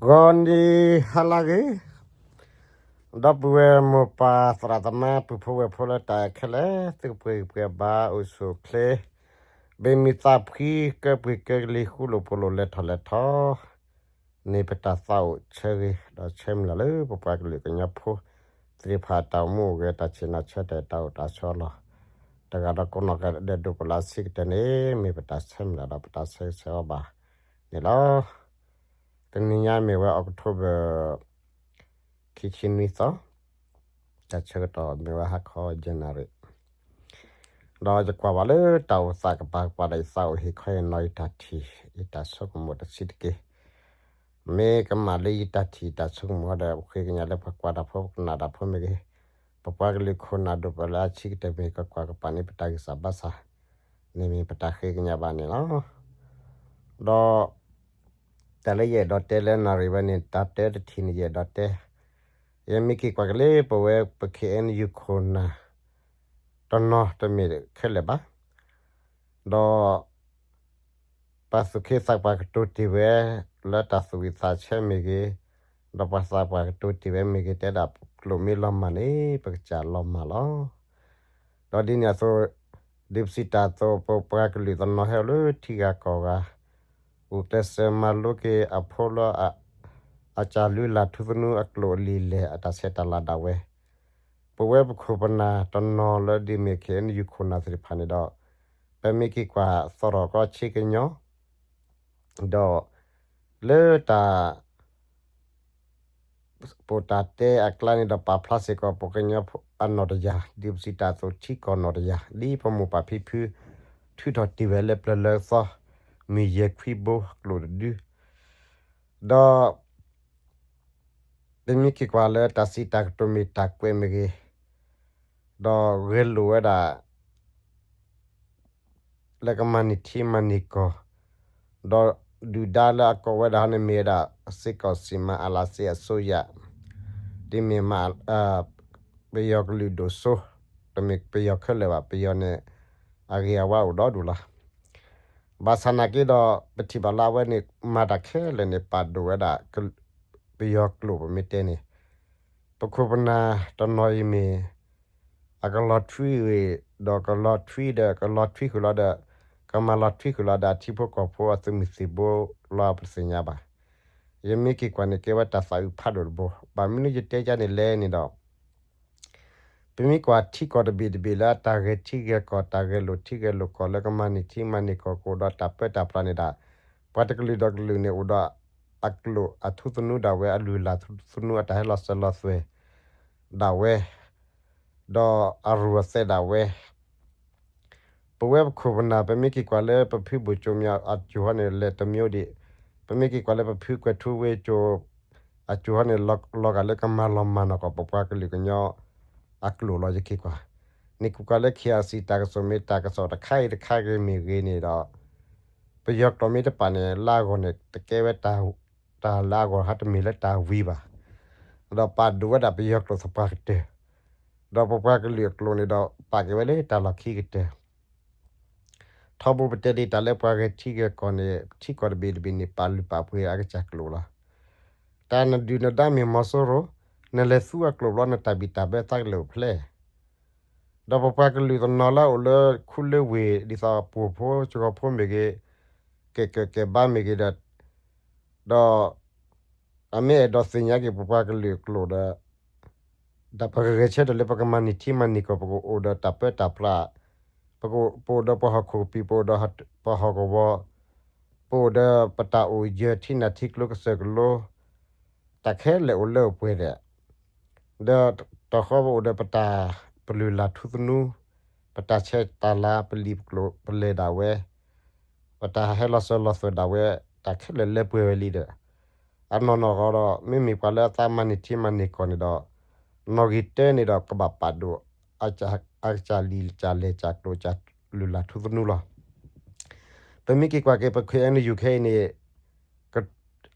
ဂီၤနံၤဟါလၢဂ့ၤ, ဒီပုၢ်ဝဲၢ်မိၢ်ပၢ်သရၣ်သမါ ပုၢ်ဖိဝဲၢ်ဖိလၢတၢ်အဲၣ်ခဲလၢာ် သုကပှဲၤဂံၢ်ပှဲၤဘါအိၣ်ဆူၣ်အိၣ်ချ့, ဘၣ်မုာ်သးဖှံ ကၢပှ့ၤကၢကလံၤ ဃူလိာ်ဖိးလိာ် လဲၤထီၣ်လဲၤထီ န့ၣ် ပတၢ်သးအိၣ်ဆၢဂ့ၤ ဒီးဆၢမုၢ်လၢ်လၢ ပပှၤကလုာ်ကညီဖိ သ့ၣ်တဖၣ်အတၢ်အိၣ်မူအိၣ်ဂဲၤ တၢ်ဆ့ၣ်နီၤဆၢတဲာ် တၢ်အိၣ်တၢ်ဆိးလီၢ် တဂၤဒီးကိးနီၢ်ဂၤဒဲး ဒိၣ်ပလၢဆံးကတၢၢ်န့ၣ် မ့ၢ်ပတၢ်ဆၢမုၢ်လၢ်ဒီးပတၢ်ဆၢဂ့ၤဆၢဝါဘၣ်န့ၣ်လီၤ. တနံၤညါမ့ၢ်ဝဲ October ခံဆံနွံသီ, တၢ်ဆၢကတီၢ်မ့ၢ်ဝဲဟါခီ January ဒီးယကွၢ်ဘၣ်လၢတၢ်အိၣ်သးကပၤကပၤဒီး ယသးအိၣ်ဟ့ၣ်ခီဟ့ၣ်နီၤ ယတၢ်ထံၣ် ယတၢ်ဆိကမိၣ်တဆံးတက့ၢ်. မ့ၢ်ကမၣ်လၢယတၢ်ထံၣ်တၢ်ဆိကမိၣ်ဒီး ပဃ့ကညးလၢပှၤကွၢ်တၢ်ဖိ ပကနၣ်တၢ်ဖိမ့ၢ်ဂ့ၤ, ပပှၤကလုာ်ခိၣ်နၢ်ဒိၣ်ပလၢအဆံးကတၢၢ်မ့ၢ် ကကွၢ်ကပၤန့ၣ် ပတၢ်ဂံၢ်စၢ်ဘါစၢ်န့ၣ် မ့ၢ်ပတၢ်ဃ့ကညးဘၣ်န့ၣ်လီၤ. ဒီး တၢ်လၢယအဲၣ်ဒိးတဲလၢနၣ်ရံၣ်ဝဲန့ၣ် တၢ်တဲတထံၣ်န့ၣ် ယအဲၣ်ဒိးတဲ, ယမ့ၢ်က့ၤကွၢ်က့ၤလၢပဝဲပ K N U ခိၣ်နၢ် တနီၤတမ့ၢ်ခဲလၢာ်ဘၣ်, ဒီး ပှၤသူၣ်က့သးပှၢ်ကတိၤတ့ၢ်ဝဲ လၢတၢ်သူၣ်ဝံၣ်သးဆၢမ့ၢ်ဂ့ၤ, ဒီးပှၤသးပှၢ်ကတိၤတ့ၢ်ဝဲမ့ၢ်ဂ့ၤ တဲဒၣ်ကျိာ်မ့ၢ်လီၤမၢ်န့ၣ် ပကစၢ်လီၤမၢ်လီၤ. ဒီးဒ်န့ၣ်အသိး, ဒ်ပစံးတၢ်အသိး ပပှၤကလုာ်တနီၤဟဲအိၣ်လၢထံဂၤကီၢ်ဂၤ, အိၣ်ကျဲးစၢးမၤလိက့ၤအဖိလၢ အစၢ်လုၢ်လၢ်ထူသနူ အကျိာ်အလံာ်လဲၢ် အတၢ်ဆဲးတၢ်လၤဒၣ်ဝဲ, ပဝဲပခိၣ်ပနၢ်တနီၤလၢဒ်မ့ၢ် K N U ခိၣ်နၢ်သ့ၣ်တဖၣ်န့ၣ်ဒီး, ပမ့ၢ်က့ၤကွၢ်သရိာ်ကီဆ့ကညီ ဒီး လၢတၢ် ပတၢ်တဲအကျါန့ၣ်ဒီး ပာ်ဖျါစ့ၢ်ကီးပှၤကညီအနီၢ်တယၢ် ဒ်ပစံးတၢ်အသိး ထံကီၢ်နီၢ်တယၢ် ဒ်ပမိၢ်ပၢ်ဖံဖု ထုးထီၣ်တ့ၢ်ဝဲလၢပျၢၤလၢသီ မုၢ်ယဲၢ်ခွံဘိကျိာ်တဒု, ဒီး ပမ့ၢ်က့ၤကွၢ်လၢတၢ်စံးတၢ်ကတိၤမ့ၢ်တၢ်ကွဲးမ့ၢ်ဂ့ၤ, ဒီးဂဲၤလိာ်ဝဲဒၣ် လၢကမၤန့ၢ်ထံမၤန့ၢ်ကီၢ်, ဒီးဒုၣ်ဒါလၢအကိးဝဲဒၣ်န့ၣ်မ့ၢ်ဝဲဒၣ် စစ်ကောင်စီ မၤအလၤစ့အစိုးရ, ဒ်မ့ၢ် ပယီၤကလုာ်ဒိၣ်စိ, တမ့ၢ်ပယီၤခဲလၢာ်ဘၣ်, ပယီၤန့ၣ် အဂ့ၤအဝါအိၣ်ဒီဒူၣ်လီၤ. ဘၣ်ဆၣ်နာ်က့ဒီး ပထံၣ်ဘၣ်လၢအဝဲန့ၣ် မၤတၢ်ခဲလၢာ်န့ၣ် ပာ်ဒိၣ်ဝဲဒၣ် ပယီၤကျိာ်ပမ့ၢ်တဲန့ၣ်, ပခိၣ်ပနၢ်တနီၤအံၤမ့ၢ် အကလီၤထွံဂ့ၤ, ဒီးကလီၤထွံဒီး ကလီၤထွံဃုာ်လီၤဒီး ကမၤလီၤထွံဃုာ်လီၤဒီး အထံဖိကီၢ်ဖိအသုးမုၢ်သံၣ်ဘိလီၤ ပတသ့ၣ်ညါဘၣ်. ယမ့ၢ်က့ၤကွၢ်န့ၣ် ကဲဝဲတၢ်သးအုးဖးဒိၣ်တဘိ, ဘၣ်မနုၤယတဲဒ်န့ၣ်လဲၣ်န့ၣ်ဒီး ပမ့ၢ်ကွၢ်ထံကီၢ်တဘ့ၣ်တဘ့ၣ်လၢအတၢ်ဂဲၤထံဂဲၤကီၢ် တၢ်ဂဲၤလိာ်ထံဂဲၤလိာ်ကီၢ်လၢကမၤန့ၢ်ထံမၤန့ၢ်ကီၢ် ကအိၣ်ဒီးတၢ်ပၢတၢ်ပြးန့ၣ်ဒၣ်, ပှၤတကလုာ်ဒီးကလုာ်န့ၣ် အိၣ်ဒီးအကျိာ်အထူသနူဒၣ်ဝဲ အလုၢ်အလၢ်ထူသနူ အတၢ်ဟဲလီၤစၢၤလီၤသွဲၣ်ဒၣ်ဝဲ, ဒီးအရူၢ်အသဲးဒၣ်ဝဲ ပဝဲပခိၣ်ပနၢ် ပမ့ၢ်က့ၤကွၢ်လၢပဖုဘိၣ်ကၠိမၠၤအစိၤဟီန့ၣ် လဲၤတမံၤဒံး, ပမ့ၢ်က့ၤကွၢ်လၢပဖုကွဲၤထူဝ့ကၠိအစိၤဟီန့ၣ် လီၤဂာ်လၢကမၤလီၤမၢ်နီၢ်ကီၢ်ပပှၤကလုာ်ကညီအကျိာ်လီၤ ယက့ၤကွၢ်. န့ၣ်က့ၤကွၢ်လၢ ခ့ၣ်အၣ်စံၣ် တၢ်ကစီၣ်မ့ၢ်တၢ်ကစီၣ်တခါအံၤတခါဂ့ၤမ့ၢ်ဂ့ၤန့ၣ်ဒီး ပယီၤကျိာ်မ့ၢ်တပာ်န့ၣ် လၢအဂီၢ်န့ၣ် တကဲဝဲ တၢ်လၢအဂီၢ်ဟးတမ့ၢ်လၢတၢ်ဝံၤဘၣ်, ဒီးပာ်ဒိၣ်ဝဲဒၣ်ပယီၤကျိာ်သပှၢ်ကတၢၢ်, ဒီးပပှၤကလုာ်အကျိာ်န့ၣ်ဒီး ပာ်က့ၤဝဲလၢတၢ်လီၢ်ခံကတၢၢ် ထီဘိပတဲဒ်တၢ်လၢပှၤဂဲၤထံဂဲၤကီၢ်န့ၣ် ထံကီၢ်တဘ့ၣ်တဘ့ၣ်န့ၣ် ပာ်လုၢ်ပာ်ပှ့ၤအကစၢ်ကျိာ်လီၤ. တၢ်နဒုၣ်နဒါမ့ၢ်မီၤစိရိၤ, နလဲၤသူအကျိာ်ဘျီ နတၢ်ဘံၣ်တၢ်ဘၢသးကလဲာ်အိၣ်ဖျဲၣ်, ဒီးပပှၤကလုာ်တနီၤလၢအအိၣ်လၢခူလၢဝ့ၢ် ဒ်သိးပှိၢ်ဖိစှီၤဖိမ့ၢ်ဂ့ၤ, ကဲးကၢးကဲးဘါမ့ၢ်ဂ့ၤဒီး ဒီး အမ့ၢ်အဲၣ်ဒိးသ့ၣ်ညါက့ၤပပှၤကလုာ်အကျိာ်ဒီး တၢ်ပကဂဲၤဆၢထၢၣ်လၢပကမၤန့ၢ်ထံမၤန့ၢ်ကီၢ် ပကအိၣ်ဒီးတၢ်ပၢတၢ်ပြး, ပကအိၣ် ပအိၣ်ဒီးပှၤဟီၣ်ခိၣ်ကပံာ် ပအိၣ်ဒီးပှၤဟီၣ်ကဝီၤ, ပအိၣ်ဒီးပတၢ်အိၣ်ယၢၤထံနၢ်ထံကျိကစၢၢ်ကလိ, တၢ်ခဲလၢာ်အိၣ်လၢအိၣ်ပှဲၤဒီး ဒီးတခီပအိၣ်ဒီးပတၢ်ပလုၢ်လၢ်ထူသနူ, ပတၢ်ဆဲးတၢ်လၤ ပလံာ်ပကျိာ်ပလဲၤဒၣ်ဝဲ, ပတၢ်ဟဲလီၤစၢၤလီၤသွဲၣ်ဒၣ်ဝဲ, တၢ်ခဲလၢာ်လၢပှဲၤဝဲလံဒီး အနီၢ်နီၢ်ဃီဒီး မ့မ့ၢ်ပှၤလၢအသးမၤန့ၢ်ထံမၤန့ၢ်ကီၢ်န့ၣ်ဒီး နီၣ်ဂံၢ်တၢန့ၣ်ဒီး ကဘၣ်ပာ်ဒိၣ် အကစၢ်လံာ်ကစၢ်လဲၢ်ကစၢ်ကျိာ်ကစၢ်လုၢ်လၢ်ထူသနူလီၤ. ပမ့ၢ်က့ၤကွၢ်က့ၤ ပ K N U ခဲအံၤန့ၣ်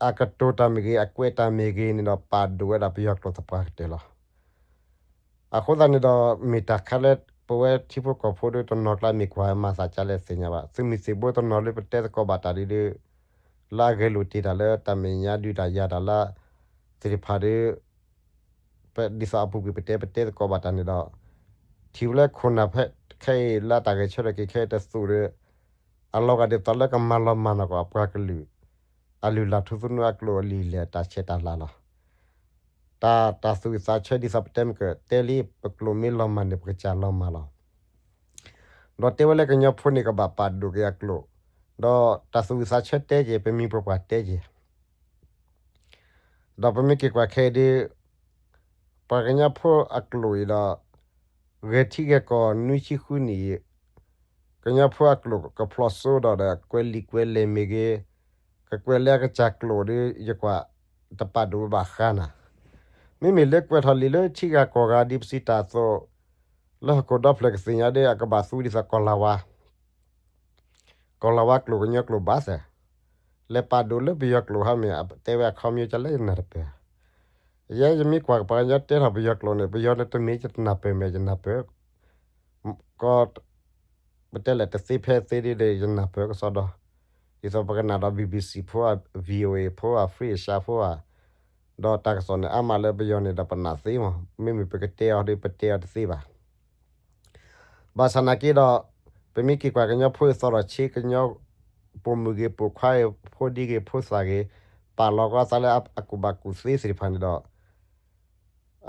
အကတိၤတၢ်မ့ၢ်ဂ့ၤ အကွဲးတၢ်မ့ၢ်ဂ့ၤန့ၣ်ဒီး ပာ်ဒိၣ်ဝဲဒၣ်ပယီၤကျိာ်သပှၢ်ကတၢၢ်လီၤ. အဃိသတးန့ၣ်ဒီး မ့ၢ်တၢ်ခါလၢ ပဝဲထံဖိကီၢ်ဖိဒီးတနီၤကျါမ့ၢ်ကွၢ်မၤသးကလဲၣ်သ့ၣ်ညါဘၣ်. သုးမုၢ်သံၣ်ဘိတနီၤလၢပတဲသကိးဘၣ်တၢ်ဒ်ဒီး လၢအဂဲၤလိာ်တ့ၢ်တၢ်လၢတၢ်မဲာ်ညါဒုးတၢ်ယၤတၢ်လၢ သ့ၣ်တဖၣ်ဒီး ဒ်သိးအပူၤကွံာ်ပတဲပတဲသကိးဘၣ်တၢ်န့ၣ်ဒီး ထံၣ်ဝဲလၢခိၣ်နၢ်ဖဲခဲအံၤလၢတၢ်ဂဲၤဆၢထၢၣ်က့ၤခဲအံၤတသူၣ်ဒီး အလီၤဂာ်ဒ်သိးလၢကမၤလီၤမၢ်နီၢ်ကီၢ်အပှၤကလုာ် အလုၢ်အလၢ်ထူသနူအကျိာ်အလံာ်လဲၢ်တၢ်ဆဲးတၢ်လၤလီၤ. တၢ် တၢ်သူၣ်ဝံၣ်သးဆၢဒ်သိးပတဲမ့ၢ်ကတဲလံ ပကျိာ်မ့ၢ်လီၤမၢ်န့ၣ် ပကစၢ်လီၤမၢ်လီၤ. ဒီးတဲဝဲလၢကညီဖိန့ၣ်ကဘၣ်ပာ်ဒိၣ်က့ၤအကျိာ်, ဒီးတၢ်သူၣ်ဝံၣ်သးဆၢတဲက့ၤ ပမံၤပပှၢ်တဲက့ၤ ဒီးပမ့ၢ်က့ၤကွၢ်ခဲအံၤဒီး ပှၤကညီဖိအကျိာ်အံၤဒီး ဂဲၤထံဂဲၤကီၢ်နွံဆံဃုနံၣ်အံၤ ကညီဖိအကျိာ်ကဖျိးစိဒီးဒီး ကွဲးလံာ်ကွဲးလဲၢ်မ့ၢ်ဂ့ၤ, ကကွဲးလၢအကစၢ်ကျိာ်ဒီး ယကွၢ်တပာ်ဒိၣ်ဝဲဘၣ်ဃါနၤ, မ့မ့ၢ်လၢကွဲးထီၣ်လံာ်လၢထံဂၤကီၢ်ဂၤဒ်ပစံးတၢ်အသိး လၢဟီၣ်ခိၣ်ဒီဖျၢၣ်ကသ့ၣ်ညါဒီး အကဘၣ်သူဒ်သိးကီၢ်လၤဝါ ကီၢ်လၤဝါကျိာ်ကညီကျိာ်ဘၣ်စဲး, လဲၤပာ်ဒိၣ်လၢပယီၤကျိာ်ဟါမ့ၢ် တဲဝဲအခီပညီကလဲၣ်ယနၢ်တပၢၢ်, ယဲယမ့ၢ်ကွၢ်ပှၤကညီတဲထီၣ်ပယီၤကျိာ်န့ၣ် ပယီၤန့ၣ်တမ့ၢ်ယတနၢ်ပၢၢ်မ့ၢ်ယနၢ်ပၢၢ်, ကီ ပတဲလဲၣ်တသ့ဖဲသ့ဒ်ဒီး ယနၢ်ပၢၢ်ကစီဒီ, ဒ်သိးပကနၣ်ဒီး BBC ဖိဧါ, VOA ဖိဧါ, Free Asia ဖိဧါ, ဒီးတၢ်ကစီၣ်န့ၣ်အါမးလၢပယီၤန့ၣ်ဒီးပနၢ်သ့မး, မ့မ့ၢ်ပကတဲအီၤဒီးပတဲအီၤတသ့ဘၣ်. ဘၣ်ဆၣ်နာ်က့ဒီး ပမ့ၢ်က့ၤကွၢ်ကညီဖိအသီဒီးဆ့ကညီ ပိာ်မုၣ်ဂ့ၤ ပိာ်ခွါဂ့ၤ ဖိဒံဂ့ၤ ဖိသၣ်ဂ့ၤ ပာ်လီၤကီသးလၢအကူၣ်ဘၣ်ကူၣ်သ့သ့ၣ်တဖၣ်န့ၣ်ဒီး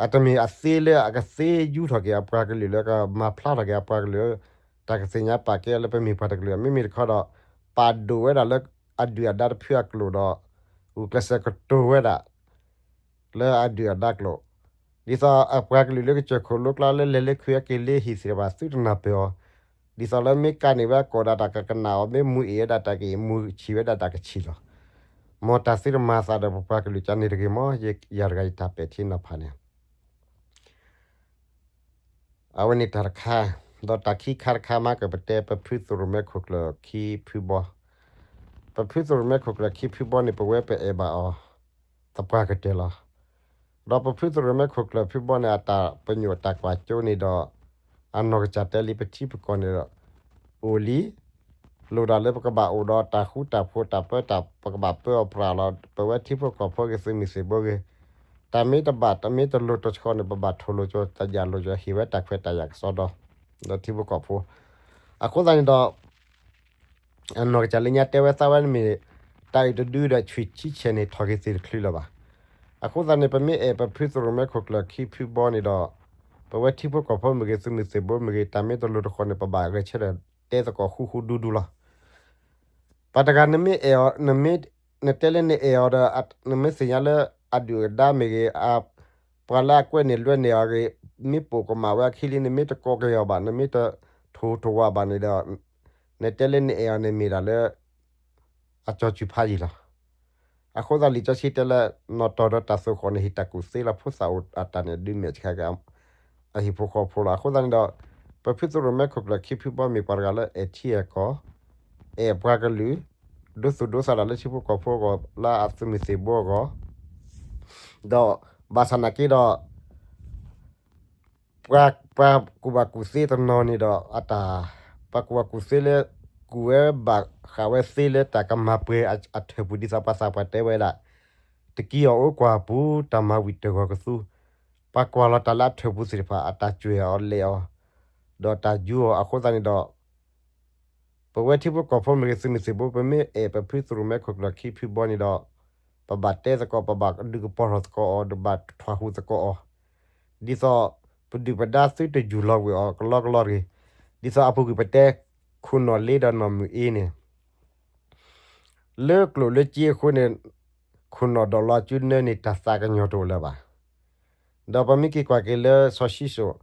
အတမ့ၢ်အသ့လၢအကသ့ယူထီၣ်က့ၤအပှၤကလုာ်လၢကမၤဖျါထီၣ်က့ၤအပှၤကလုာ် တၢ်ကသ့ၣ်ညါပာ်ကဲအီၤလၢပမ့ၢ်ပှၤတကလုာ် မ့မ့ၢ်တခီဒီး ပာ်ဒိၣ်ဝဲဒၣ်လၢအဒုၣ်အဒါတဖုအကျိာ်ဒီး ဂုာ်ကျဲးစၢးကတိၤဝဲဒၣ် လၢအဒုၣ်အဒါကျိာ်, ဒ်သိးအပှၤကလုာ်လၢကစၢၢ်ခိၣ်လိကျါလၢလဲၤလၢခုအက့ၤလၢဟံၣ်သ့ၣ်တဖၣ်သုတနၢ်ပၢၢ်အီၤ, ဒ်သိးလၢမ့ၢ်ကးန့ၢ်ဝဲအကိာ်ဒီးတၢ်ကကနၣ်အီၤ မ့ၢ်မူအ့ၣ်ဝဲဒၣ်တၢ်က့ၤ မူဆံးဝဲဒၣ်တၢ်ကဆံးလီၤ. မ်တၢ်သုတမၤသးဒီးပပှၤကလုာ်ကန့ၣ်တဂ့ၤမး ယၤတဂၤယတၢ်ပဲာ်ထံနီၤဖးန့ၣ် အဝဲန့ၣ်တၢ်တခါ, ဒီးတၢ်ခံခါတခါမးကပတဲ ပဖုသရိၣ်မဲခိၣ်ကျၢၢ်ခံဖုဘီ, ပဖုသရိၣ်မဲခိၣ်ကျၢၢ်ခံဖုဘီန့ၣ် ပဝဲပအဲၣ်ဘၣ်အီၤ သပှၢ်ကတၢၢ်လီၤ. ဒီးပဖုသရိၣ်မဲခိၣ်ကျၢၢ်ဖုဘီန့ၣ် အတၢ်ပညိၣ်တၢ်ကွၢ်စိန့ၣ်ဒီး အနီၢ်ကစၢ်တဲလံပထံပကီၢ်န့ၣ်ဒီး အိၣ်လံ လိၣ်ဒၣ်လၢပကဘၣ်အိၣ်ဒီးတၢ်ဃူတၢ်ဖိး တၢ်ပၢတၢ် ပကဘၣ်ပၢအီၤပြးလီၤ. ပဝဲထံဖိကီၢ်ဖိဂ့ၤ သုးမုၢ်သံၣ်ဘိဂ့ၤ, တၢ်မ့ၢ်တဘၣ် တၢ်မ့ၢ်တလိၤတဆီန့ၣ် ပဘၣ်ထိၣ်လိာ်ကၠီ တၢ်ယၢ်လိာ်ကၠီ ဟ့ၣ်ဝဲတၢ်ခွဲးတၢ်ယာ်ကစီဒီ ဒီးထံဖိကီၢ်ဖိ. အဃိသတးန့ၣ်ဒီး အနီၢ်ကစၢ်လၢညါတဲဝဲသးဝဲန့ၣ်မ့ၢ် တၢ်အုၣ်တဒုဒီး ဆွံၣ်ဆံဆဲးန့ၣ် ထီၣ်က့ၤသ့ၣ်တချုးလၢၤဘၣ်. အဃိသတးန့ၣ် ပမ့ၢ်အဲၣ်ပဖုသရိၣ်မဲခိၣ်ကျၢၢ်ခံဖုဘီန့ၣ်ဒီး ပဝဲထံဖိကီၢ်ဖိမ့ၢ်ဂ့ၤ သုးမုၢ်သံၣ်ဘိမ့ၢ်ဂ့ၤ တၢ်မ့ၢ်တလိၤတဆီန့ၣ် ပဘၣ်ဂဲၤဆၢထၢၣ်တဲသကိးဃူဃူဒူဒူလီၤ. ပှၤတဂၤနမ့ၢ်အဲၣ်အီၤ နမ့ၢ် နတဲလၢနအဲၣ်အီၤဒီး နမ့ၢ်သ့ၣ်ညါလၢအဒုၣ်အဒါမ့ၢ်ဂ့ၤ ပှၤလၢအကွဲန့ၢ်လွဲန့ၢ်အီၤဂ့ၤ မ့ၢ်ပိာ်ကမၣ်ဝဲအခံလံ နမ့ၢ်တကိးက့ၤအီၤဘၣ် နမ့ၢ်တထိၣ်တဝးဘၣ်န့ၣ်ဒီး နတဲလၢနအဲၣ်အီၤန့ၣ်မ့ၢ်ဒၣ်လၢ အကၠီစုဖးယံာ်လီၤ. အဃိသတးလံာ်စီဆှံတဲလၢ နီၣ်တီၢ်ဒီးတၢ်သိၣ်ဃီၣ်န့ၣ် ဟ့ၣ်တၢ်ကူၣ်သ့လီၤ ဖိသၣ်အိၣ်အတၢ်န့ၣ် ဒုးမဲာ်ဆှးက့ၤ အဟံၣ်ဖိဃီဖိလီၤ. အဃိသတးန့ၣ်ဒီး ပဖုသရိၣ်မဲခိၣ်ကျၢၢ်ခံဖုဘီမ့ၢ်ပှၤတဂၤလၢအဲၣ်ထံအဲၣ်ကီၢ် အဲၣ်ပှၤကလုာ် ဒိသူၣ်ဒိသးဒၣ်လၢထံဖိကီၢ်ဖိအဂီၢ် လၢအသုးမုၢ်သံၣ်ဘိအဂီၢ် ဒီးဘၣ်ဆၣ်နာ်က့ဒီး ပှၤ ပှၤကူၣ်ဘၣ်ကူၣ်သ့တနီၤန့ၣ်ဒီး အတၢ် ပှၤကူၣ်ဘၣ်ကူၣ်သ့လၢ ကူၣ်ဝဲဘၣ်ဃးဝဲသ့လၢတၢ်ကမၤပှဲၤအထၢၣ်ပူၤ ဒ်သိးပှၤသးပှၢ်တဲဝဲဒၣ် တကံအီၤအိၣ်ကွၢ်ပူၤ တၢ်မၤဝံၣ်တၢ်ဂီၤကသူ ပှၤကွၢ်လီၤတၢ်လၢအထၢၣ်ပူၤသ့ၣ်တဖၣ် အတၢ်ကွဲးအီၤလဲၤအီၤ ဒီးတၢ်ယူအီၤ အဃိသတးန့ၣ်ဒီး ပဝဲထံဖိကီၢ်ဖိမ့ၢ်ဂ့ၤ သုးမုၢ်သံၣ်ဘိ ပမ့ၢ်အဲၣ်ပဖုသရိၣ်မဲခိၣ်ကျၢၢ်ခံဖုဘီန့ၣ်ဒီး ပဘၣ်တဲသကိး ပဘၣ်ဒုးကပီၤထီၣ်သကိးအီၤ ဒီးဘၣ်ထွၢ်ဟူးသကိးအီၤ ဒ်သိး ပဒုၣ်ပဒါသုတယူၢ်လီၤဝံၤအီၤကလီကလီတဂ့ၤ, ဒ်သိးအပူၤကွံာ်ပတဲ ခိၣ်နီၣ်လ့ဒီးနီၢ်မုၢ်အ့န့ၣ် လၢကျိၣ်လၢစ့အဃိန့ၣ် ခိၣ်နီၣ်ဒိးလီၤအစုနၢန့ၣ် တၢ်သးကညီၤတအိၣ်လၢၤဘၣ်. ဒီးပမ့ၢ်က့ၤကွၢ်က့ၤလၢစီၤၡံၣ်စိၣ်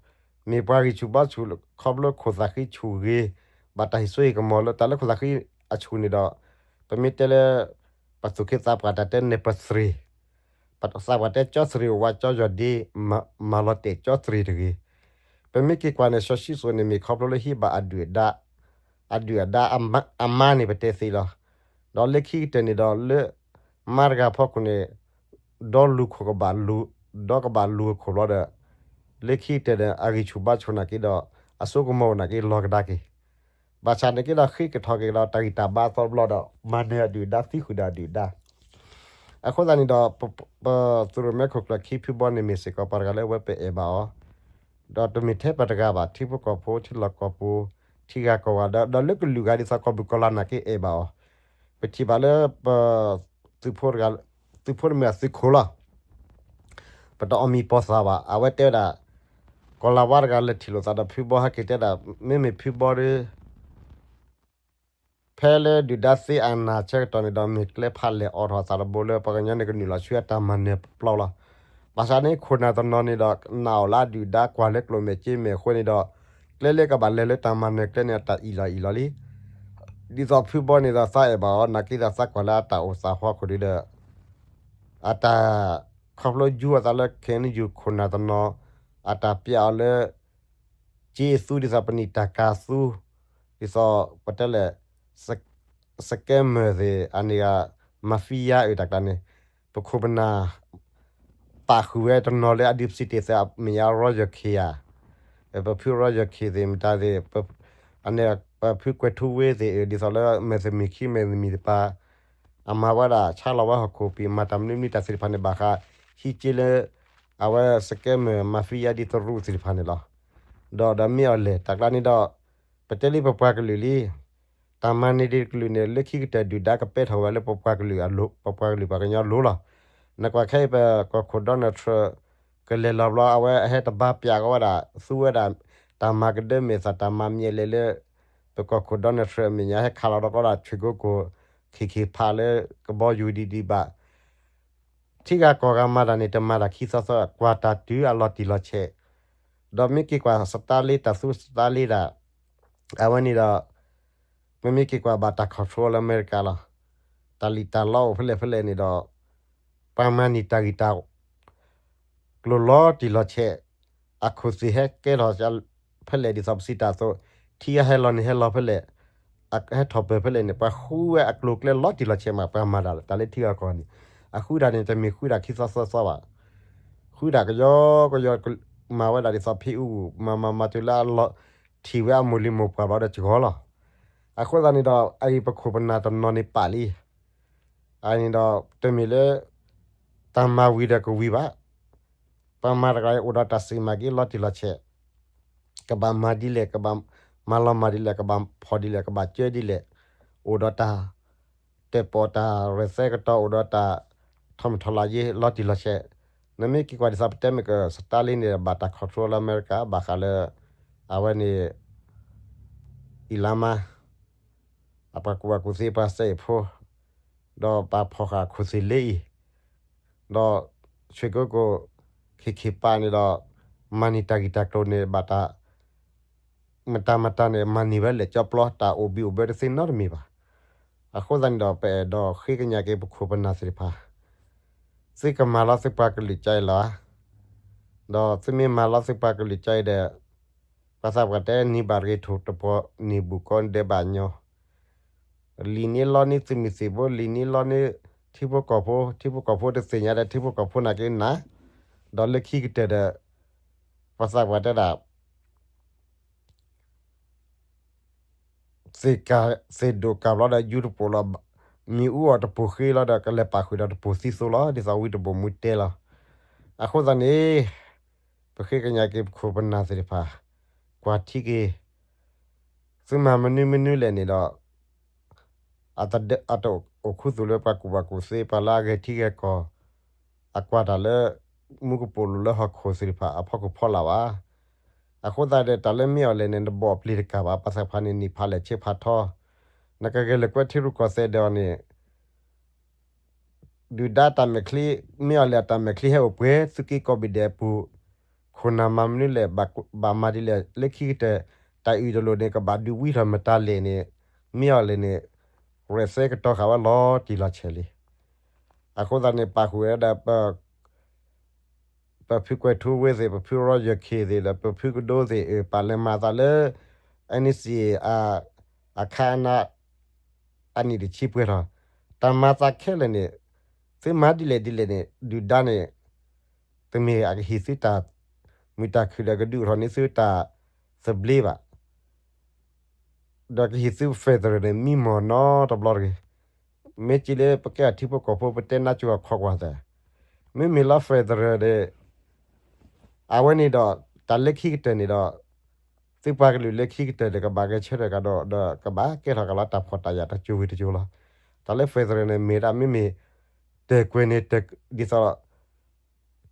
မ့ၢ်ပှၤဂံၢ်ဆူၣ်ဘါဆူၣ် ခီဖျိခိၣ်သၣ်ဃံဆူၣ်ဂ့ၤ ဘၣ်တၢ်ဟ့ၣ်စိဟ့ၣ်ကမီၤလၢတၢ်လၢခိၣ်သၣ်ဃံအဆူၣ်န့ၣ်ဒီး ပမ့ၢ်တဲလၢ ပသူၣ်က့သးပှၢ်တၢ်တဲနဲၣ်ပသရ့ၣ် ပသးပှၢ်တဲကၠီသရ့ၣ်အိၣ်ဝးကၠီယီၢ်ဒ့ မၤလီၤတဲာ်ကၠီသရ့ၣ်တဂ့ၤ. ပမ့ၢ်က့ၤကွၢ်န့ၣ် စီၤၡံၣ်စိၣ်န့ၣ် မ့ၢ်ခီဖျိလၢဟံးဘၣ်အဒုၣ်အဒါ အဒုၣ်အဒါအမါန့ၣ် ပတဲသ့လီၤ. ဒီးလၢခံကတၢၢ်န့ၣ်ဒီးလၢ မါတဂၤဖီခိၣ်န့ၣ် ဒီလူၤခိၣ်ကဘၣ်လူၤ ဒီကဘၣ်လူၤအခိၣ်ဘျီဒီး လၢခံကတၢၢ်န့ၣ် အဂံၢ်ဆူၣ်ဘါဆူၣ်နာ်က့ဒီး အစိကမီၤအိၣ်နာ်က့လီၤကဒါက့ၤ ဘၣ်ဆၣ်န့ၣ်က့ဒီး ဃ့ကထီၣ်က့ၤဒီးတၢ်ဂံၢ်တၢ်ဘါအသီတဘျီဒီး မၤနၢၤအဒုၣ်ဒါ သံဃုာ်ဒီးအဒုၣ်ဒါ. အဃိသတးန့ၣ်ဒီး ပသုးရိၣ်မဲခိၣ်ကျၢၢ်ခံဖုဘီန့ၣ်မ့ၢ်စ့ၢ်ကီး ပှၤတဂၤလၢအဝဲပအဲၣ်ဘၣ်အီၤ, ဒီးတမ့ၢ်ထဲပှၤတဂၤဘၣ်, ထံဖိကီၢ်ဖိ ထံလီၢ်ကီၢ်ပူၤ ထံဂၤကီၢ်ဂၤ ဒီးလၢကလုာ်ဂၤဒ်သိးကီၢ်ပူၤကီၢ်လီၤနာ်က့အဲၣ်ဘၣ်အီၤ. ပထံၣ်ဘၣ်လၢပ သုးဖိတဂၤ, သုးဖိတမ့ၢ်သုးခိၣ်လီၤ. ပတအီၣ်မံၤပိာ်သၣ်ဘၣ်. အဝဲတဲဝဲဒၣ် ကီၢ်လၤဝါတဂၤလဲၤထံၣ်လိာ်သးဒီးဖုဘီ ဟဲက့ၤတဲဒၣ် မ့မ့ၢ်ဖုဘီဒီး ဖဲလၢဒုၣ်ဒါသ့အနၢ်ဆၢကတီၢ်န့ၣ်ဒီး မ့ၢ်ကျဲဖးလဲၢ်အိးထီၣ်သးတဘိလၢ ပှၤကညီန့ၣ်ကနုာ်လီၤဆူအတၢ်မၤနၢၤပျီလီၤ. ဘၣ်ဆၣ်န့ၣ် ခိၣ်နၢ်တနီၤန့ၣ်ဒီး နာ်အီၤလၢအဒုၣ်ဒါ ကွၢ်လၢကျိၣ်မဲာ်စ့မဲာ်အဃိန့ၣ်ဒီး ကျဲလၢကဘၣ်လဲၤလၢတၢ်မၤနၢၤကျဲန့ၣ် အတၢ်အံၣ်လီၤအံၣ်လီၤလံ. ဒ်သိးဖုဘီန့ၣ်ဒီး သးအဲၣ်ဘၣ်အီၤ နာ်က့သးသးကွၢ်လၢအတၢ်အိၣ်သးဟီခိၣ်ဒီး အတၢ်ခီဖျိယူအသးလၢ ခဲအံၤယူခိၣ်နၢ်တနီၤ အတၢ်ပျဲအီၤလၢ က့အသူ ဒ်သိးပနံာ်တၢ်ကၤသူ ဒ်သိးပတဲလဲၣ် scammer သ့ၣ် အန့ၣ်ဂ့ၤ mafia အၢ တၢ်ကျါန့ၣ် ပခိၣ်ပနၢ် ပာ်ဃုာ်ဝဲတနီၤလၢအဒုးပစံးတ့ၢ်သးအမဲာ်ညါ Roger Kay ဧါ, ပဖု Roger Kay သ့ၣ် မတၤသ့ၣ် အန့ၣ် ပဖုကွဲၤထူဝ့သ့ၣ် အၢ ဒ်သိးလၢမဲာ်သမံးခံမဲာ်သမံးတပၤ အမၤဝဲဒၣ်ဆါလီၤဝဲဟီၣ်ခိၣ်ပံာ် မၤတၢ်မနုၤမနုၤတၢ်သ့ၣ်တဖၣ်န့ၣ် ဘၣ်ဃးဟံးက့လၢ အဝဲ scammer mafia ဒ်တရူးသ့ၣ်တဖၣ်န့ၣ်လီၤ. ဒီးဒီးမ့ၢ်အီၤလဲၣ် တၢ်ကျါန့ၣ်ဒီး ပတဲလံပပှၤကလုာ်လံ တၢ်မၤန့ၢ်ဒံးတကလုာ်န့ၣ် လၢခံကတၢၢ်ဒုၣ်ဒါကပဲထီၣ်ဝဲလၢပပှၤကလုာ်အလိၤ ပပှၤကလုာ်ပှၤကညီလိၤလီၤ. နကွၢ်ခဲအံၤပကီၢ်ခိၣ် Donald Trump ကလဲၤလီၤဘျီ အဝဲအဟဲတဘါပၠးကီးဝဲဒၣ် သူဝဲဒၣ် တၢ်မၤကဒၢမဲာ်သၣ် တၢ်မၤမံၤအလဲၣ်လၢ ပကီၢ်ခိၣ် Donald Trump အမဲာ်ညါ ဟဲခးလီၤဒီးကီးဒၣ် ဆွ့ၣ်ကိကိၣ် ခ့ၣ်ခ့ၣ်ဖးလၢ ကဘီယူၤဒံးဒံးဘၣ် ထံဂၤကီၢ်ဂၤမၤတၢ်န့ၣ် တမၤတၢ်ခံသီသီ ကွၢ်တၢ်တုၤအလီၤတံၢ်လီၤဆဲး, ဒီးမ့ၢ်က့ၤကွၢ် Starlink တၢ်သူ Starlink ဒၣ် အဝဲန့ၣ်ဒီး ပမ့ၢ်က့ၤကွၢ်ဘၣ်တၢ် control လၢအမဲရကၤလီၤ. တၢ်လံၣ်တၢ်လီအိၣ်ဖဲလဲၣ်ဖဲလဲၣ်န့ၣ်ဒီး ပှၤမၤန့ၢ်တၢ်ဂံၢ်တၢ် ကျိၤလီၤတံၢ်လီၤဆဲး, အခိၣ်သ့ၣ်ဟဲကဲထီၣ်ဖဲလဲၣ်ဒ်သိးပစံးတၢ်အသိး, ထံဂၤဟဲလီၤန့ၣ်ဟဲလီၤဖဲလဲၣ်, ဟဲထီၣ်ပၢၢ်ဖဲလဲၣ်န့ၣ် ပှၤဃုဝဲအကျိၤကျဲလီၤတံၢ်လီၤဆဲးမး ပှၤမၤတၢ်လၢ တၢ်လၢထံဂၤကီၢ်ဂၤန့ၣ်, အဃုဒၣ်န့ၣ် တမ့ၢ်ဃုဒၣ်ခံသီသီသီဘၣ်, ဃုဒၣ်ကယီကယီ မၤဝဲဒၣ်ဒ်သိးဖံအူ မၤမၤမၤတုၤလၢအလီၤ ထံၣ်ဝဲအမိၢ်လံၤမိၢ်ပှၢ်ဘျီဒီးစှီၤလီၤ. အဃိသတးန့ၣ်ဒီး အအံၤပခိၣ်ပနၢ်တနီၤန့ၣ်ပာ်လံ အန့ၣ်ဒီး တမ့ၢ်လၢ တၢ်မၤဝံၤဒီးကဝံၤဘၣ်. ပှၤမၤတဂၤအိၣ်ဒီးတၢ်စံၣ်မၤက့ၤလီၤတံၢ်လီၤဆဲး, ကဘၣ်မၤဒ်လဲၣ်, ကဘၣ်မၤလီၤမၢ်ဒ်လဲၣ်, ကဘၣ်ဖီၣ်ဒ်လဲၣ်, ကဘၣ်ကၢဒ်လဲၣ်, အိၣ်ဒီးတၢ် တဲာ်ပီၣ်တၢ်ရဲၣ်သဲကတီၤ အိၣ်ဒီးတၢ်ထီၣ်မုၢ်ထီၣ်လါယ့လီၤတံၢ်လီၤဆဲး, နမ့ၢ်က့ၤကွၢ်ဒ်သိးပတဲမ့ၢ်က Starlink န့ၣ် ဘၣ်တၢ် control လၢအမဲရကၤ ဘၣ်ဃးလၢ အဝဲန့ၣ် Elon Musk အပှၤကူၣ်ဘၣ်ကူၣ်သ့ပှၤစဲအ့ၣ်ဖိ, ဒီးပာ်ဖီၣ်ဃာ်ခိၣ်သ့ၣ်လ့အံၤ, ဒီး ဆွ့ၣ်ကိကိၣ် ခ့ၣ်ခ့ၣ်ပာ်န့ၣ်ဒီး မၤန့ၢ်တၢ်ဂံၢ်တၢ်ကျိၤန့ၣ် ဘၣ်တၢ် မတၤမတၤန့ၣ် မၤန့ၢ်ဝဲလဲၣ် ကၠီပျီ တၢ်အိၣ်ဘံၣ်အိၣ်ဘၢတသ့နီတမံၤဘၣ်. အဃိသတးန့ၣ်ဒီး ပအဲၣ်ဒိးဃ့ကညးက့ၤပခိၣ်ပနၢ်သ့ၣ်တဖၣ်, သုကမၤလီၤသုပှၤကလုာ်ကါအံၤလီၤဧါ, ဒီးသုမ့ၢ်မၤလီၤသုပှၤကလုာ်ကါအံၤဒီး ပှၤသးပှၢ်တဲ နံၤဘၣ်တဂ့ၤထိၣ်တပှီၤ နံၤဘူၣ်ကီဒဲးဘၣ်ညီ, လံၣ်န့ၢ်လီန့ၢ်သုးမုၢ်သံၣ်ဘိ လံၣ်န့ၢ်လီန့ၢ်ထံဖိကီၢ်ဖိ, ထံဖိကီၢ်ဖိတသ့ၣ်ညါဒီး ထံဖိကီၢ်ဖိနာ်က့နၤ, ဒီးလၢခံကတၢၢ်ဒီး ပှၤသးပှၢ်တဲဒၣ် သ့ၣ်ကၢ် သ့ၣ်ဒိၣ်ကၢ်ဘျီဒီး ယူတပိာ်လီၤ, မ့ၣ်အူအီၣ်တပိာ်ဃ့လီၤဒီး ကလဲၤပာ်ဃုာ်ဒီးတပိာ်သံသိလီၤ, ဒ်သိးဝံတဘိၣ်မူတဲလီၤ. အဃိသတးန့ၣ် ပဃ့ကညးက့ၤပခိၣ်ပနၢ်သ့ၣ်တဖၣ်, ကွၢ်ထံက့ၤ, သုမၤမနုၤမနုၤလဲၣ်န့ၣ်ဒီး အတအိၣ်ခူသူၣ်လၢပှၤကူၣ်ဘၣ်ကူၣ်သ့ ပှၤလၢအဂဲၤထံဂဲၤကီၢ် အကွၢ်တၢ်လၢ မူကပိာ်လိၤလၢဟီၣ်ခိၣ်သ့ၣ်တဖၣ်အဖီခိၣ်ဖီလာ်ဘၣ်. အဃိသတးဒီး တၢ်လၢမ့ၢ်အီၤလဲၣ်န့ၣ် နဘိးအပျ့ၤတကၢ်ဘၣ်, ပှၤသးပှၢ်န့ၣ် နံၣ်ဖးလဲၢ်ဆံဖးထီ, နကဂဲၤလိာ်ကွဲထံရူၢ်ကီၢ်သဲးဒီးအီၤန့ၣ် ဒုၣ်ဒါတၢ်မဲာ်ချံ, မ့ၢ်အီၤလဲၣ်အတၢ်မဲာ်ချံဟဲအိၣ်ပှဲၤ သုးက့ကိးဘ့ၣ်ဒဲးအပူၤ, ခိၣ်နၢ်မၤမနုၤလဲၣ်, ဘၣ်မၤဒ်လဲၣ်, လၢခံကတၢၢ် တၢ်အုၣ်တလိၣ်န့ၣ် ကဘၣ်ဒုးဝံထီၣ်မတၤလဲၣ်န့ၣ်, မ့ၢ်အီၤလဲၣ်န့ၣ် ရဲၣ်သဲကတီၤဃာ်ဝဲလီၤတံၢ်လီၤဆဲးလံ. အဃိသတးန့ၣ် ပာ်ဃုာ်ဝဲဒၣ် ပဖုကွဲၤထူဝ့သ့ၣ်, ပဖု Roger Kay သ့ၣ်ဒီး ပဖုကဒိသ့ၣ် ပာ်လဲၤမၤသးလၢ NCA အခါအနါ အနံၣ်တဆံပှဲၤထီၣ်, တၢ်မၤသးခဲလၢာ်န့ၣ် သုမၤဒ်လဲၣ်ဒ်လဲၣ်န့ၣ် ဒုၣ်ဒါန့ၣ် တမ့ၢ်အကဟ့ၣ်သုတၢ်မုာ်တၢ်ခုၣ်ဒီးကဒုးအိၣ်ထီၣ်န့ၢ်သုတၢ်သဘျ့ဘၣ်. ဒီးကဟ့ၣ်သု federal န့ၣ် မံမီၢ်နီတဘျီတဂ့ၤ. မ့ၢ်က့လၢပကဲအထံဖိကီၢ်ဖိ ပတဲနါစိၤအခီကွၢ်သး, မ့မ့ၢ်လီၤ federal န့ၣ် အဝဲန့ၣ်ဒီး တၢ်လၢခံကတၢၢ်န့ၣ်ဒီး သုပှၤကလုာ်လၢခံကတၢၢ်ဒီး ကဘၣ်ဂဲၤဆၢထၢၣ်ကဒီး ဒီးကဘၣ်ကဲထီၣ်ကဒီးလၢတၢ်ဖှီၣ်တၢ်ယာ်တစိၤဝံၤတစိၤလီၤ. တၢ်လၢ federal န့ၣ် မ့ၢ်ဒၣ်မ့မ့ၢ် တၢၢ်ကွဲၤန့ၣ် ဒ်သိး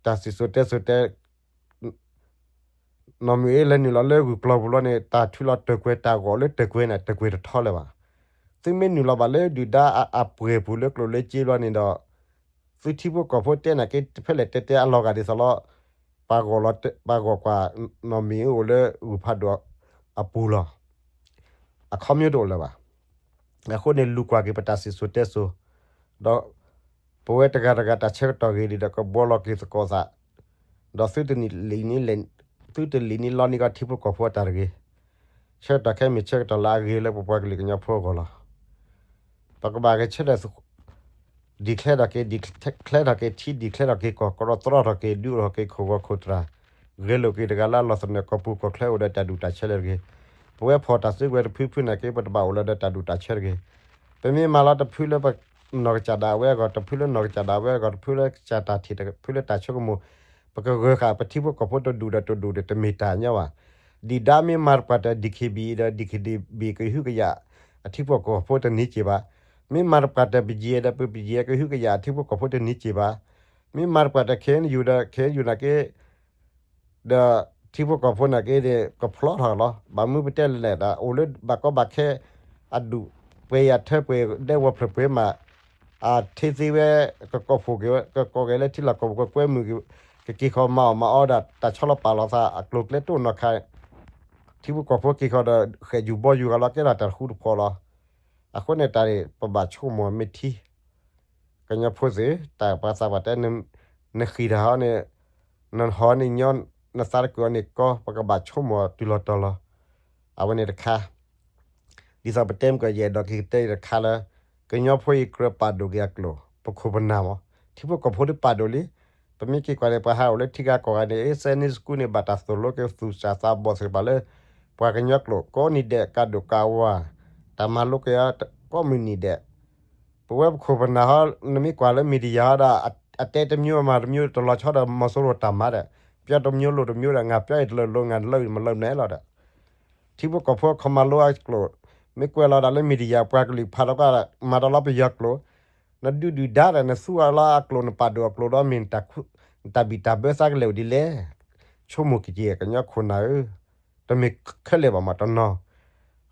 တၢ်စံၣ်စိၤတဲစိၤတဲ နီၢ်မ့ၢ်အ့လဲၤနုာ်လီၤလၢဂုၢ်ကျီၤပူၤလီၤန့ၣ် တၢ်ထုးလီၤတၢၢ်ကွဲၤ တၢ်ဂီၤလၢတၢၢ်ကွဲၤန့ၣ် တၢၢ်ကွဲၤတထီလၢၤဘၣ်. သုမ့ၢ်နုာ်လီၤဘၣ်လၢဒုၣ်ဒါအပှဲၤပူၤလၢကျိၣ်လၢစ့ဘျီန့ၣ်ဒီး သုထံဖိကီၢ်ဖိတဲနာ်က့ ဖဲလဲၣ်တဲတဲအလီၤဂာ်ဒ်သိးလီၤ. ပှၤဂီၤကွၢ်နီၢ်မ့ၢ်အ့အိၣ်လၢဂုၢ်ဖးဒိၣ်အပူၤလီၤ. အခီပညီတအိၣ်လၢၤဘၣ်. အဃိန့ၣ် လူၤကွၢ်က့ၤပတၢ်စံၣ်စိၤတဲစိၤ, ဒီးပဝဲတဂၤတဂၤတၢ်ဆၢကတီၢ်ဂ့ၤဒံးဒီး ကဘှီလီၤက့ၤသကိးသး, ဒီးသုတလံၣ်န့ၢ်လီန့ၢ်ကီးထံဖိကီၢ်ဖိအတၢ်တဂ့ၤ. ဆၢကတီၢ်ခဲမ့ၢ်ဆၢကတီၢ်လၢအဂ့ၤလၢပပှၤကလုာ်ကညီဖိအဂီၢ်လီၤ. ပကဘၣ်ဂဲၤဆၢထၢၣ် declare ထီၣ်က့ၤ declare ထီၣ်က့ၤထံ declare ထီၣ်က့ၤကီၢ် ကရၢသရီထီၣ်က့ၤ ဒုးအိၣ်ထီၣ်က့ၤခိၣ်ဂီၤခိၣ်သရၣ်, ဂဲၤလိာ်က့ၤတဂၤလၢအလီၢ်သနၢၣ် ကီၢ်ပူၤကီၢ်ချၢအိၣ်ဒီးတၢ်ဒူၣ်တၢ်ဆၢလၢတဂ့ၤ. ပဝဲဖီၣ်တၢ်စုကဝဲၤတဖုဖုနာ်က့ ပတဘၣ်အိၣ်လၢဒီးတၢ်ဒူၣ်တၢ်ဆၢတဂ့ၤ. ပမ့ၢ်မၤလီၤတဖုလၢပနီၢ်ကစၢ်ဒၣ်ဝဲအဂီၢ် တဖုလၢနီၢ်ကစၢ်ဒၣ်ဝဲအဂီၢ် တဖုလၢကစၢ်တၢ်ထံၣ် တဖုလၢတၢ်ဆိကမိၣ်, ပကဂၢၤဃာ်ပထံဖိကီၢ်ဖိတဒူၣ်ဒီးတဒူၣ်ဒီး တမ့ၢ်တၢ်ညီဘၣ်. ဒုၣ်ဒါမ့ၢ်မၤတပှၢ်တၢၢ် DKB ဒီး DKDB ကဟုကယာ်အထံဖိကီၢ်ဖိတန့ၢ်စ့ၢ်ဘၣ်. မ့ၢ်မၤတပှၢ်တၢၢ် ပယဲၢ်ဒီး ပပယဲၢ်ကဟုကယာ်အထံဖိကီၢ်ဖိတန့ၢ်စ့ၢ်ဘၣ်. မ့ၢ်မၤတပှၢ်တၢၢ် KNU ဒီး KNU နာ်က့ ဒီးထံဖိကီၢ်ဖိနာ်က့န့ၣ် ကဖျီထီၣ်လီၤ. ဘၣ်မနုၤပတဲလဲၣ်ဒၣ် အိၣ်လၢဘၣ်ကီဘၣ်ခဲ အဒူၣ်ပှဲၤယၤထၢပှဲၤဒဲဝီၤဖျၢၣ်ပှဲၤမး, အထ့သ့ဝဲ ကကိးဖှိၣ်က့ၤဝဲ ကကိးက့ၤလၢထံလီၢ်ကီၢ်ပူၤ ကကွဲမုာ်က့ၤ, ကက့ၤဃီၤမၤအီၣ်မၤအီဒၣ် တၢ်ဆီလီၤပာ်လီၤသးအကျိၤကျဲတအိၣ်နီတခါ, ထံဖိကီၢ်ဖိက့ၤဃီၤဒီး ဃဲၣ်ယူၤဘီယူၤဂၤလီၤ ကဲထီၣ်တၢ်တဃူတဖိးလီၤ. အဃိန့ၣ်တၢ်န့ၣ် ပဘၣ်ဆိကမိၣ်မ့ၢ်ထံ ကညီဖိသ့ၣ် တၢ်ပှၤသးပှၢ်တဲ နဃံၢ်တၢ်ဟီန့ၣ် နဟီန့ၣ်ညီ နသးတကုာ်အီၤန့ၣ်ကီ ပကဘၣ်ဆိကမိၣ်တုၤလီၤတီၤလီၤ. အဝဲန့ၣ်တခါ ဒ်သိးပတဲမုၢ်ကီၢ်ယဲၢ်ဒီးက့ၤကတဲအံၤတခါလၢ ကညီဖိအံၤကြၢးပာ်ဒိၣ်က့ၤအကျိာ် ပခိၣ်ပနၢ်မး ထံဖိကီၢ်ဖိဒ်ပာ်ဒိၣ်လံ. ပမ့ၢ်က့ၤကွၢ်န့ၣ် ပှၤဟးအိၣ်လၢထံဂၤကီၢ်ဂၤန့ၣ် Sunday school န့ၣ် ဘၣ်တၢ်သိၣ်လိက့ၤသူၣ်စၢ်သးဘီၣ်သ့ၣ်တဖၣ်လၢ ပှၤကညီကျိာ် ကိးနံၤဒဲး ကးဒိၣ်ကးဝါ တၢ်မၤလိက့ၤအီၤ ကိးမုၢ်နံၤဒဲး ပဝဲပခိၣ်ပနၢ်ဟီ နမ့ၢ်ကွၢ်လၢ media ဟီဒီး အတဲတမျိုးအမၤတမျိုး တလီၤဆီဒီး မီၤစိရိၤတၢ်မၤဒီး ပျီတမျိုးလိၤတမျိုးဒီး ငါပျီအံၤတလိၤလိၤ ငါလၢအံၤမၤလၢမနုၤလဲၣ်ဒီး ထံဖိကီၢ်ဖိခီမၤလိအကျိာ် မ့ၢ်ကွဲးလီၤဒၣ်လၢ media ပှၤကလုာ်ဖးထီၣ်က မၤတၢ်လီၤပယီၤကျိာ် နဒုးဒုၣ်ဒါဒီး နသူအီၤလၢအကျိာ် နပာ်ဒိၣ်အကျိာ်ဒီး မ့ၢ်နတၢ်ဘံၣ်တၢ်ဘၢသးကလဲၤအိၣ်ဒ်လဲၣ်. ဆိကမိၣ်က့ၤက့ၤ ကညီခိၣ်နၢ်ဧၢ တမ့ၢ်ခဲလၢာ်ဘၣ်မးတနီၤ.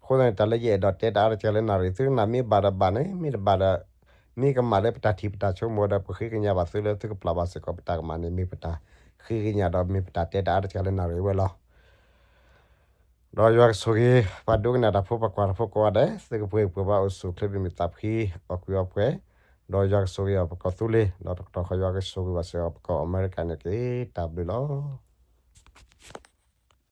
အဃိသတးန့ၣ် တၢ်လၢယအဲၣ်ဒိးတဲတၢ်အါတက့ၢ်လၢနၣ်ရံၣ် သုကနၣ်မ့ၢ်ဘၣ်ဒီးဘၣ်န့ၣ် မ့ၢ်တဘၣ်ဒီး မ့ၢ်ကမၣ်လၢပတၢ်ထံၣ်ပတၢ်ဆိကမိၣ်ဒီး ပဃ့ကညးဘၣ်သုလၢသုကပျၢ်ဘၣ်စ့ၢ်ကီး ပတၢ်ကမၣ်န့ၣ် မ့ၢ်ပတၢ်ဃ့ကညးဒီး မ့ၢ်ပတၢ်တဲတၢ်အါတက့ၢ်လၢနၣ်ရံၣ်ဝဲလီၤ. ဒီးယွၤကဆိၣ်ဂ့ၤ ပှၤဒိကနၣ်တၢ်ဖိ ပှၤကွၢ်တၢ်ဖိကိးဂၤဒဲး သုကပှဲၤပှဲၤဘၣ်အိၣ်ဆူၣ်အိၣ်ချ့ မ့ၢ်မုာ်သးဖှံ အီၣ်ကုးအီပှဲၤ, ဒီးယွၤကဆိၣ်ဂ့ၤအီၤ ပကီၢ်သူလ့ၤ ဒီးတကတီၢ်ဃီ ယွၤကဆိၣ်ဂ့ၤဘၣ်စ့ၢ်ကီး ပကီၢ်အမဲရကၤန့ၣ်တက့ၢ်. တၢ်ဘျုးလီၤ.